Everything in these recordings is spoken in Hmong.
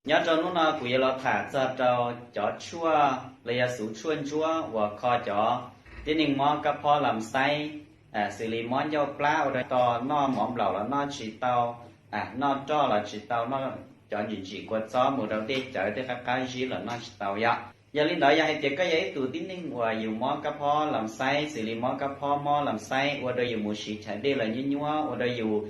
Nyob rau hnub no kuv yuav los tham txog rau cov tshuaj los yog xuv tshuaj ntsuab uas kho cov tib neeg mob kab phob lam xaib, xws li mob ncauj plab ua rau tos noj mov nplaum los noj tsis tau, noj roj los tsis tau, noj cov ntsim ntsim kua txob mus rau dej cawv tej qab qab zib los noj tsis tau yom. Yog li ntawd yog hais tias koj yog ib tug tib neeg uas yus mob kab phob lam xaib, xws li mob kab phob mob lam xaib ua rau yus mus siv chav dej los nyuab nyuab, ua rau yus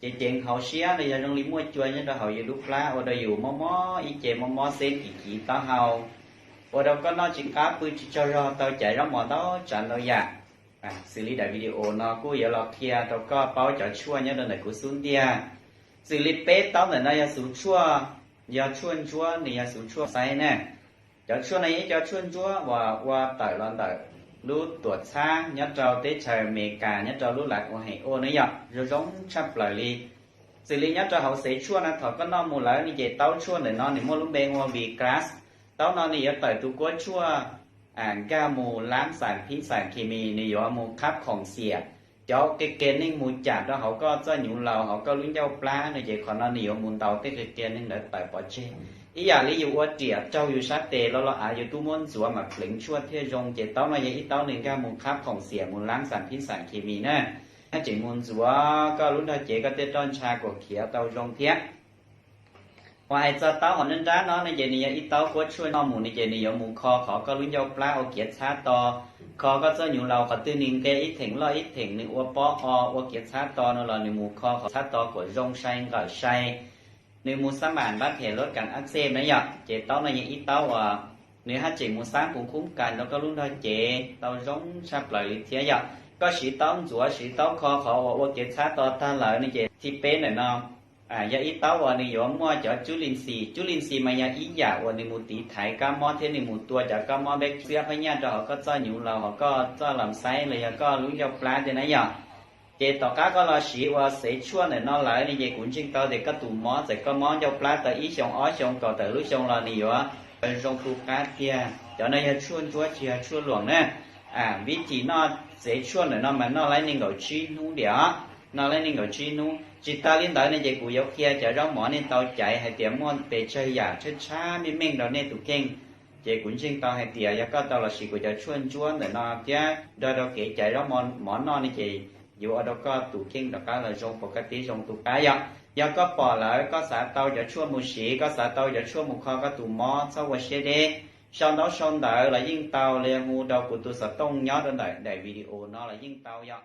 cev ceev hauv siab los yog zoo li muaj cua nyob rau hauv yus lub plab, ua rau yus mob mob ib ce, mob mob xeb kiv kiv taub hau, ua rau koj noj tsis qab pw tsis tsaug zog, tau caiv zaub mov ntau tsav ntau yam. Xws li daim video no kuj yuav los qhia rau koj paub cov tshuaj nyob rau ntawm kuv xub ntiag. Xws li peb taub ntawm no yog xuv tshuaj, yog tshuaj ntsuab, nws yog xuv tshuaj xaib na. Cov tshuaj no yog ib co tshuaj ntsuab uas ua tawm los ntawm lub tuam txhab nyob rau teb chaws Amelikas, nyob rau lub lav ua heem ua na yom, zoo zoo tshaj plaws li. Xws li nyob rau hauv xev tshuaj no thaum koj noj mus lawm ne ces taub tshuaj ntawm no nws muaj lub npe hu ua Viglas. Taub no nws yuav tawm tus kuab tshuaj nkag mus lab xam phib xam khi mis, nws yuav mus qhab khoom xiam cov qia kiag neeg mus cam rau hauv koj txoj nyuv laus, hauv koj lub ncauj plab no ces qhov no nws yuav mus ntaus tej qia kiag neeg ntawd tawm pov tseg. Ib yam li yus ua riam raug yus sab tes los los av yus tub muab ntxuav mas pleev tshuaj thiaj zoo, ces taub no yog ib taub nws nkag mus qhab khoom xiam mus lab xam phib xam khi mis na. Haj tseem mus ntxuav koj lub nrog cev koj tej roj ntsha kom khiav tau zoo thiab. Uas hais txog taub hauv nruab nrab no ne ces nws yog ib taub kuab tshuaj noj mus ne ces nws yuav mus kho qhov koj lub ncauj plab ua kiav txhab to, kho koj txoj nyuv laus qhov twg nws nqe ib theem loj ib theem, nws ua pob o ua kiav txhab to no los nws mus kho qhov txhab to kom zoo sai nqawm sai, nws mus xab mam npab phem luab kas ab xej na yom. Ces taub no yog ib taub uas nws haj tseem mus xab pus khub kas rau koj lub nrog cev tau zoo tshaj plaws li thiab yom. Koj siv taub ntxuav siv taub kho qhov uas ua kiav txhab to tag lawm ne ces thib peb ntawm no yog ib taub uas nws yuav muaj cov cub lin xis. Cub lin xis mas yog ib yam uas nws mus tiv thaiv kab mob thiab nws mus tua cov kab mob npeb xiab phab nyaj rau hauv koj txoj nyuv laus, hauv koj txoj lam xaib los yog koj lub ncauj plab tej na yom. Ces tom qab koj los siv ua xev tshuaj ntawm no lawm ne ces kuv ntseeg tau tias koj tus mob, txawm koj mob ncauj plab tau ib xyoo ob xyoo kaum tawm lub xyoo los nws yuav zoo tu qab tiag. Cov no yog tshuaj ntsuab tsis yog tshuaj luam na. Vib thim noj xev tshuaj ntawm no mas noj laib nees nkaum tsib hnub diam os, noj laib nees nkaum tsib hnub. Tsis tas li ntawd ne ces kuv yuav qhia cov zaub mov nej tau caiv hais tias muaj pes tsawg yam tshab tshab meej meej rau nej tus kheej. Ces kuv ntseeg tau hais tias yog koj tau los siv kuv cov tshuaj ntsuab ntawm no thiab nrog rau kev caiv zaub mov noj ne ces yuav ua rau koj tus kheej rov qab los zoo pov kab tib zoo tu qab yom. Yog koj pom lawm koj xav tau cov tshuaj mus siv, koj xav tau cov tshuaj mus kho koj tus mob, txhob ua siab deb. Sau ntaub sau ntawv los yeej tau, los yog hu rau kuv tus xov tooj nyob rau ntawm daim video no los yeej tau yom.